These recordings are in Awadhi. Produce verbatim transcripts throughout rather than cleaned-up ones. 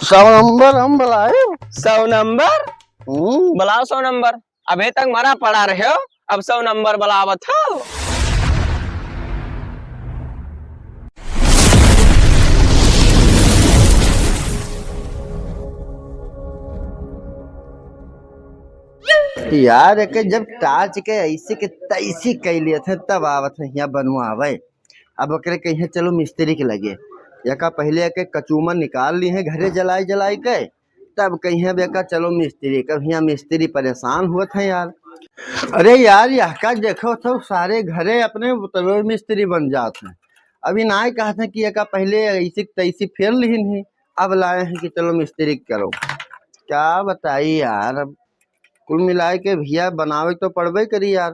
सौ नंबर हम बुलाए। सौ नंबर? हम्म। बुलाओ सौ नंबर। अबे तक मरा पड़ा रहे हो, अब सौ नंबर बुलावत हो। यार, एके जब टार्च के ऐसी के तैसी कइ लेत है, तब आवत है हियाँ बनवावे। अब ओकरे कहिए, "चलो मिस्त्री के लगे।" एका पहिले एके कचूमर निकाल ली है घरे जलाई जलाई के, तब कहिए बेका, "चलो मिस्त्री के।" अब हियाँ मिस्त्री परेशान होत है यार। अरे यार, यह का देखो तो सारे घरे अपने उतरो मिस्त्री बन जात है। अभी नाय कहत है कि एका पहिले ऐसी के तैसी फेर लिहिन ही, अब लाए हैं कि चलो मिस्त्री के करो। क्या बताई यार, अब कुल मिलाए के भैया बनावे के तो पड़बे करी यार।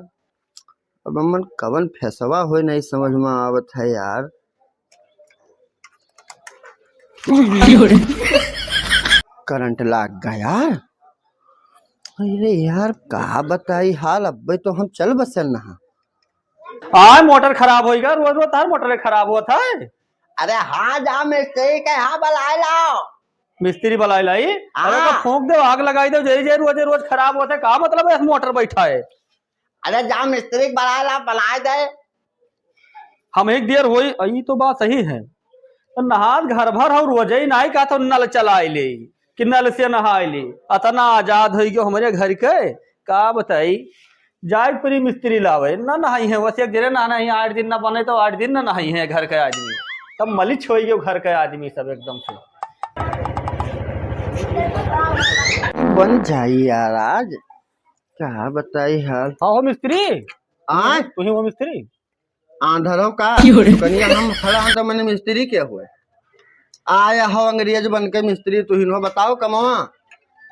अब हमन कवन फैसवा होए नहीं समझ में आवत है यार। करंट लाग गया यार। अरे यार, का बताई हाल, अब्बे तो हम चल बसल नहा। आय, मोटर खराब होइगा, रोज रोज तार मोटर खराब होत है। अरे हाँ, जा मिस्त्री के यहाँ बुलाए लाओ। मिस्त्री बुलाए लाई? अरे तो हाँ। फूंक दे, आग लगाई दे, जय जय रोज रोज खराब होत है, का मतलब है इस मोटर बैठा है? अरे जा मिस्त्री के बुलाए ला, बनाए दे। हम एक देर होई, ई तो बात सही है। तो नहात घर भर हो, रोजे ही नाई का तो नल चलाए ले कि नल से नहाए ले। अतना आजाद होई गयो हमरे घर के, का बताई। जाए परी मिस्त्री लावे, ना नहाई है, बस एक जने नहाना ही, आठ दिन ना बने तो आठ दिन ना नहाई है घर के आदमी। तब मलिच होई गयो घर के आदमी सब एकदम से। बन जाई यार आज, का बताई हाल। हाँ हो मिस्त्री। आय? तू ही हो मिस्त्री? आंधर हो का? क्यों रे? दुकनिया हम खड़ा हन तो मैंने मिस्त्री के हुए। आया हो अंग्रेज बन के मिस्त्री, तू ही हो, बताओ कमवा।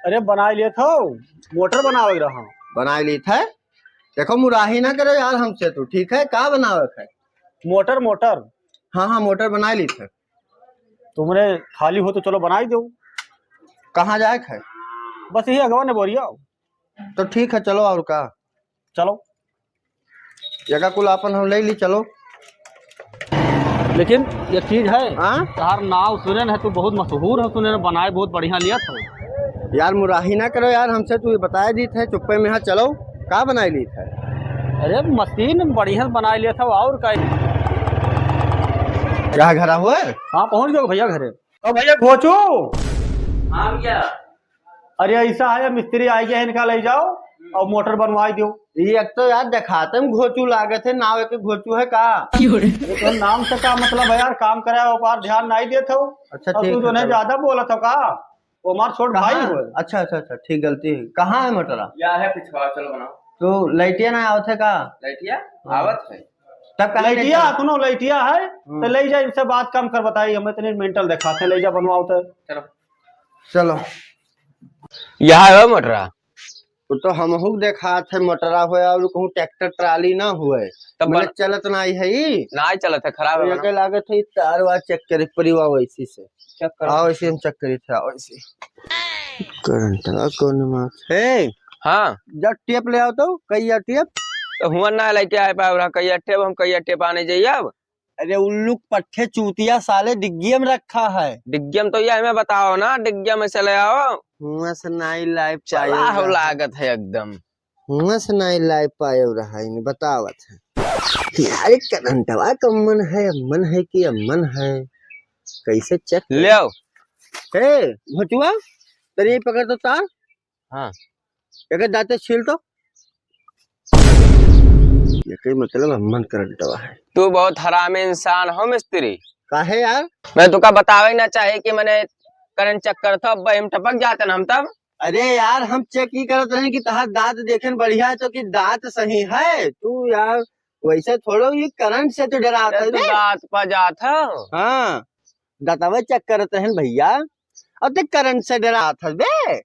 अरे बनाए लेत हो, मोटर बनावे रहा। बनाए लेत है? देखो मुराही ना करे यार हमसे तू, ठीक है? का बनावे है? मोटर, मोटर। हाँ, हाँ, मोटर बनाए लेत है। तुमरे खाली हो तो चलो बनाई दो। कहाँ जाए है? बस यही अगवा ने बोरिया। तो ठीक है, चलो और का? चलो। जगह कुल आपन हम ले ली, चलो। लेकिन एक चीज है, हाँ? तार नाव सुने न है, तू बहुत मशहूर है, सुने न बनाए बहुत बढ़िया लिया था। यार मुराही ना करो यार हमसे, तू ये बताए दी थे चुप्पे में, हाँ चलो, का बनाए ली थे? अरे मशीन बढ़िया बनाए लिया था, और का। क्या घर हुआ? हाँ पहुँच गयो भैया घरे। ओ भैया घोचू। हाँ भैया। अरे ऐसा है, मिस्त्री आ गया है, इनका ले जाओ और मोटर बनवाई दो। ये एक तो यार देखाते में घोचू लागत है, नाव एक घोचू है का? क्यों रे? अरे तो नाम से का मतलब है यार, काम कराए, व्यापार ध्यान नहीं देत हो। अच्छा, और ठीक तू है, जो नहीं चलो। ज्यादा बोलत हो का, वो हमार छोट भाई हाँ, हो। अच्छा, अच्छा, अच्छा, ठीक, गलती है। कहाँ है मोटरा? या है पिछवा, चलो बनाओ। तो लइटिया ना आवत है का? लइटिया हाँ। आवत है। तब कहाँ लइटिया, लेके सुनो, लइटिया है, हम्म। तो ले जा, इनसे बात कम कर, बताइए, हम इतने मेंटल दिखाते, ले जा बनवाओ तो। चलो। चलो। यहाँ है मोटरा। वो तो हमहू देखात है मोटरा होए और कहूँ ट्रैक्टर ट्राली ना होए। तब मने बन- चलत ना है ई। ना चलत है, खराब तो है ये ना। के लागत है तार वार चेक करे परी वा वैसी से। चेक करो। आओ ऐसे हम चेक करी थे, आओ ऐसे। करंटवा कौन मार? हे, हाँ। जा टेप ले आओ तो, कहिया टेप? तो हुआ ना लेके आए पाए रहा, कहिया टेप, हम कहिया टेप आने जाइए अब। अरे उल्लू के पट्ठे चूतिया साले डिग्गिया में रखा है। डिग्गिया में तो ये हमें बताओ ना, डिग्गिया में से ले आओ। हुआ से नाई लाए चला पाए हो रहा। लागत है एकदम। हुआ से नाई लाए पाए रहा, इन्हें बतावत है। यार करंटवा कम्मन है, अम्मन है कि अम्मन है? कैसे चेक करी? ले आओ। हे, घोचुआ, तेरे ये पकड़ तो तार। हाँ। एकर दांते छील तो। एकर मतलब अम्मन करंटवा है। तू बहुत हरामी इंसान हो मिस्त्री। काहे यार? मैं तुका बतावे ना चाहे कि मने करंट चेक करत हो, अब हम टपक जाते ना हम तब। अरे यार, हम चेक ही करत रहे कि तहार दांत देखेन बढ़िया है तो कि दांत सही है। तू यार वैसे थोड़ो ये करंट से तो डरात अरे है तू बे। दांत पा जात हो। हाँ, दांतवा चेक करत रहन भैया। अब ते करंट से डरात है बे।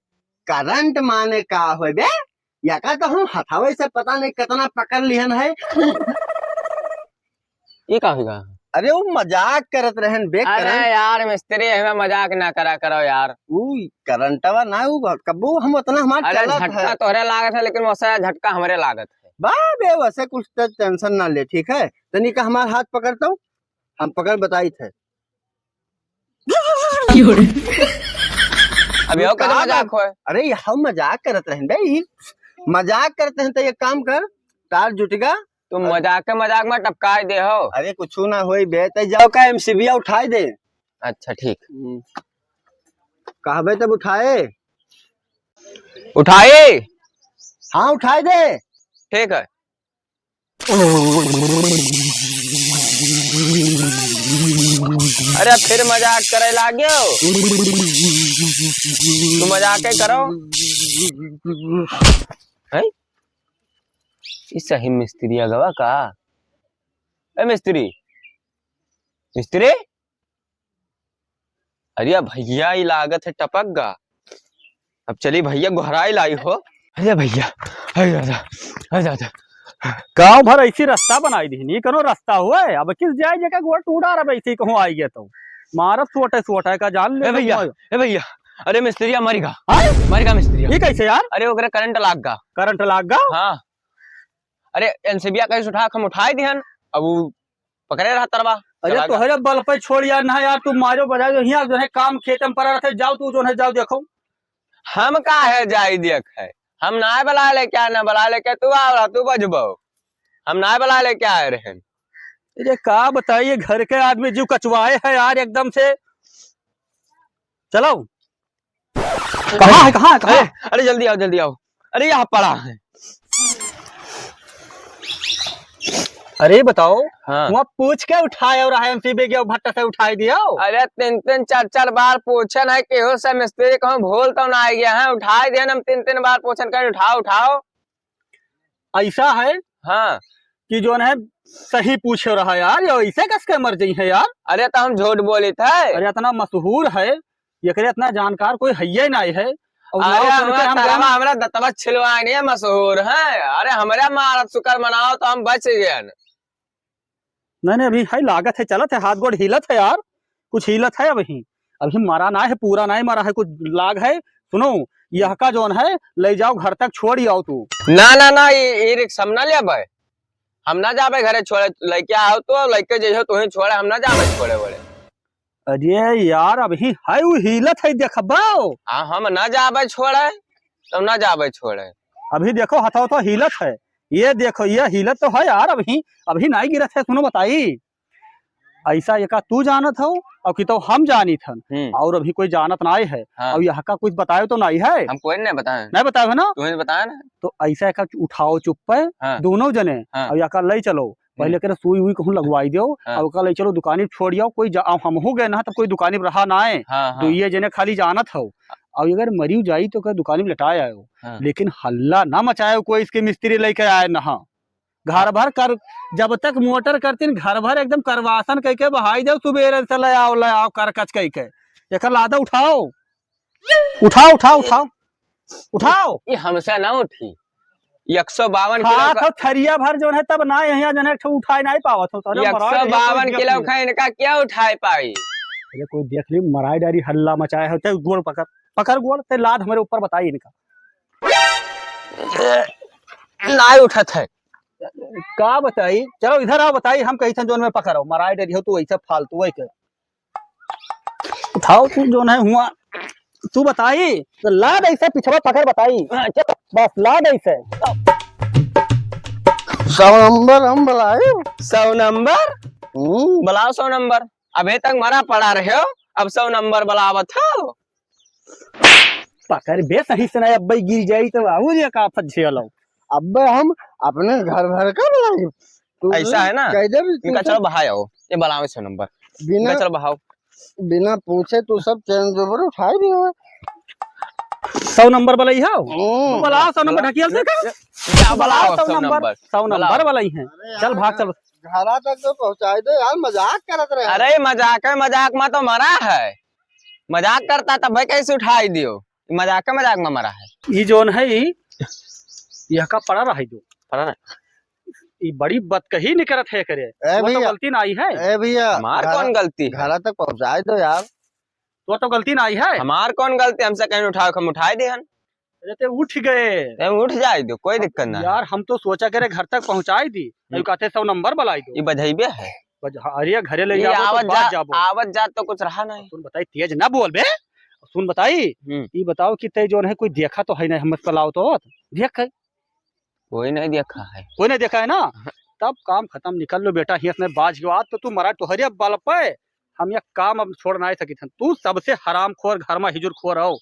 करंट माने का होय बे? यका तो हम हथावे से पता नहीं कितना पकड़ लिहन है। ये का होइगा? अरे वो मजाक करत रहन बे, अरे करंट। यार मिस्त्री, हमें मजाक ना करा करो यार। ऊ करंटवा ना, ऊ कब्बो हम उतना हमार अरे चलत झटका है। तोहरे लागत है, लेकिन वैसे झटका हमरे लागत है। बा बे, वैसे कुछ तो टेंशन ना ले, ठीक है? तनी का हमार हाथ पकड़ तो, हम पकड़ बताई थे। क्यों रे? अब यो का मजाक होय? अरे, हम मजाक करत रहन बे, ई मजाक करत रहन, त एक काम कर, तार जुटिगा। तू मजाक के मजाक में टपकाए दे हो। अरे, कुछु ना होई बे, तै जाओ का एमसीबीया उठाए दे। अच्छा, ठीक। हम्म। कहबे तब उठाए। उठाए? हाँ, उठाए दे। ठीक है। अरे, फिर मजाक करे लाग्यो। तू मजाक ही करो। हैं? ई सही मिस्त्री अगवा का? ए मिस्त्री, मिस्त्री, अरे भैया, ई लागत है टपक गा। अब चली भैया, गोहराई लाई हो। अरे भैया, अरे दादा, अरे दादा। गाँव भर ऐसी रास्ता बनाई दीहन, ई कौनो रास्ता हुआ है? अब किस जाए जेका गोड़ टूटा रहा, ऐसे ही कहूँ आई गया तो मारत सोटे सोटे का जान ले ए भैया, ए भैया, अरे मिस्त्रिया मरिगा। हाँ? मरिगा मिस्त्रिया। ये कैसे यार? अरे ओकरे करंट लाग गा। करंट लाग गा? हाँ। अरे एमसीबीया कैसे उठा, हम उठाए दिहन, अब उ पकड़े रहा तरवा। अरे चला गा। तोहरे बल पे छोड़ यार, ना यार, तू मारो बजाओ, यहाँ जो है काम खेत में पड़ा रहते, जाओ तू जो है, जाओ देखो। हम का है जाई देख है, हम ना बला लेके आए, ना बला लेके तू आओ, तू बजबो, हम ना बला लेके आए रहन। अरे का बताइए, घर के आदमी जीव कचवाए है यार एकदम से। चलो। कहाँ है, कहाँ है, कहाँ? अरे, अरे, जल्दी आओ, जल्दी आओ। अरे, यहाँ पड़ा है। अरे, बताओ, हाँ। वहाँ पूछ के उठाए और एमसीबी के भट्टा से उठाए दियो? अरे, तीन, तीन, चार, चार बार पूछन है, केहू से मिस्त्री कहूँ भूल तो ना आ गया है, उठाए दिहन हम तीन, तीन बार पूछन, कहीं उठाओ, उठाओ। ऐसा है हाँ। कि जौन है सही पूछे रहा यार, ये ऐसे कस के मर जाई है यार? अरे तो हम झूठ बोलित है? अरे इतना मशहूर है, एकरे इतना जानकार कोई हइये नाई है। और अरे नाव सुन के हमारा हम तरवा, जान हमरा दतवा छिलवाए नहीं है, मशहूर है। अरे हमरा मारत शुक्र मनाओ तो हम बच गए। नहीं, नहीं, अभी है, लागत है, चलत है, हाथ गोड़ हिलत है यार, कुछ हिलत है अभी। अभी मरा ना है, पूरा नहीं मरा है, कुछ लाग है। सुनो, यह का जौन है, ले जाओ घर तक, छोड़ ही आओ तू। ना, ना, ना, ये, ये रिक्शा हम ना लेबै, हम ना जाबै घरे छोड़े। लइके आओ तो, लइके जइहो तोही छोड़े, हम ना जाबै छोड़े वोड़े। अरे यार, अभी है, उ हिलत है, देखबो। आ, हम ना जाबै छोड़े, तो ना जाबै छोड़े। अभी देखो, हथो तो हिलत है, ये देखो, ये हिलत तो है यार, अभी, अभी नहीं गिरत है। सुनो बताई, ऐसा एका तू जानत हो और कि तो हम जानित हन, हम्म। और अभी कोई जानत नाई है, हाँ। और यहाँ का कुछ बताए तो नाई है। हम कोई नहीं बताए। नहीं बताए है ना? तुम्हें बताया ना। तो ऐसा एका उठाओ चुप्पे, हाँ। दोनों जने, हाँ। और एका ले चलो, पहले हम्म। करे सुई उई कहूँ लगवाई दो, हाँ। और ओका ले चलो दुकानी छोड़ आओ, कोई जा-, अब हमहू गए ना, तब कोई दुकानी रहा ना है। हाँ, हाँ। तो ये जने खाली जानत हो, और अगर मरी जाई तो ओकर दुकानी में लटाए आयो, हाँ। लेकिन हल्ला ना मचायो कोई, इसके मिस्त्री लेके आए ना। घर भर कर, जब तक मोटर करतीन, घर भर एकदम करवासन कह के बहाई देव, सुबेरे से ले आओ, ले आओ, कर कच कह के। एकर लादा उठाओ, उठाओ, उठाओ, उठाओ, उठाओ। ये हमसे ना उठी, एक सौ बावन किलो हाँ, का तो थरिया भर जौन है, तब ना यहाँ जौन है, एक ठो उठाए नहीं पावत हो, तो अरे एक सौ बावन किलो का इनका क्या उठाए पाई? अरे कोई देख ली, मराई डारी, हल्ला मचाए हो, ते गोड़ पकड़, पकड़ गोड़, ते लाद हमरे ऊपर बताई इनका। नाई उठत है। का बताई? चलो इधर आओ, बताई, हम कही थे जौन में पकड़ो, मराई डरी हो तू ऐसे फालतू है के। उठाओ तू जौन है हुआ, तू बताई, तो लाद ऐसे पिछवा पकड़ बताई। हाँ, चल। बस लाद ऐसे। सौ नंबर हम बुलाए। सौ नंबर? हम्म। बुलाओ सौ नंबर। अबे तक मरा पड़ा रहे हो, अब सौ नंबर बुलावत हो। पकड़ बे सही से नहीं, अब्बे गिर जाई तो बाबू जी का आफत झेलो। अब्बे हम अपने घर भर का बुलाई। तू ऐसा है ना? कह दे भी इनका तू चलो बहाओ, ये बुलाओ सौ नंबर। बिना इनका चलो बहाओ। बिना पूछे तू सब चैन जोबर उठाई दियो। सौ नंबर बुलाई हो? हम्म। तो बुलाओ सौ नंबर ढकियल से का? क्या बुलाओ सौ नंबर? सौ नंबर बुलाई है। अरे चल यार, भाग चल। घरा तक तो पहुँचाई दो यार, मजाक करत रहे। अरे मजाक है, मजाक में तो मरा है। मजाक करता तब भाई कैसे उठाई दियो? मजाक के मजाक में मरा है। ई जौन है ई, यह का पड़ा रहा है जो। पड़ा रहा। ई बड़ी बतकही निकरत है करे। ए वो तो भैया। गलती ना आई है। ए भैया, हमार घर, कौन गलती है? घरा तक पहुँचाए दो यार। वो तो गलती ना आई है। हमार कौन गलती? हमसे कहीं उठाओ, हम उठाए दे हन। अरे ते उठ गए। ए, उठ जाए दो, कोई दिक्कत ना है। यार हम तो सोचा करे घर तक पहुँचाए दी। हम्म। कहते सौ नंबर बुलाई दो। ये बधाई बे है। बज-, हाँ, अरे, घरे ले ये जाबो तो आवत बात जा-, जाबो। आवत जात तो कुछ रहा नहीं। सुन बताई, तेज ना बोल बे। सुन बताई, हम्म। ई बताओ कि तै जौन है कोई देखा तो है नहीं, हम पलाव तो देख है। कोई नहीं देखा है। कोई नहीं देखा है ना? तब काम खतम, निकल लो बेटा, हियाँ से बाज के। आज तो तू मरा तोहरे अब बल पे, हम ये काम अब छोड़ नाहीं सकित हन। तू सबसे हरामखोर, घर मा हिजुरखोर हो।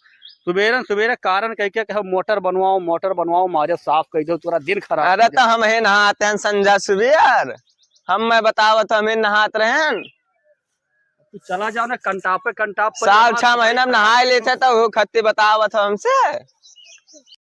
सुबेरन सुबेरे कारण कह के कहो मोटर बनवाओ, मोटर बनवाओ, मारे साफ कह दो, तोरा दिन खराब अरे कर तो दे। हम ही नहात हैं संझा सुबेर, हम मैं बतावत हम ही नहात रहेन। तू चला जाओ ना, कंटापे कंटाप पर साल नहा छह महीना में नहाए लेते तो वो खत्ती बतावत हो हमसे।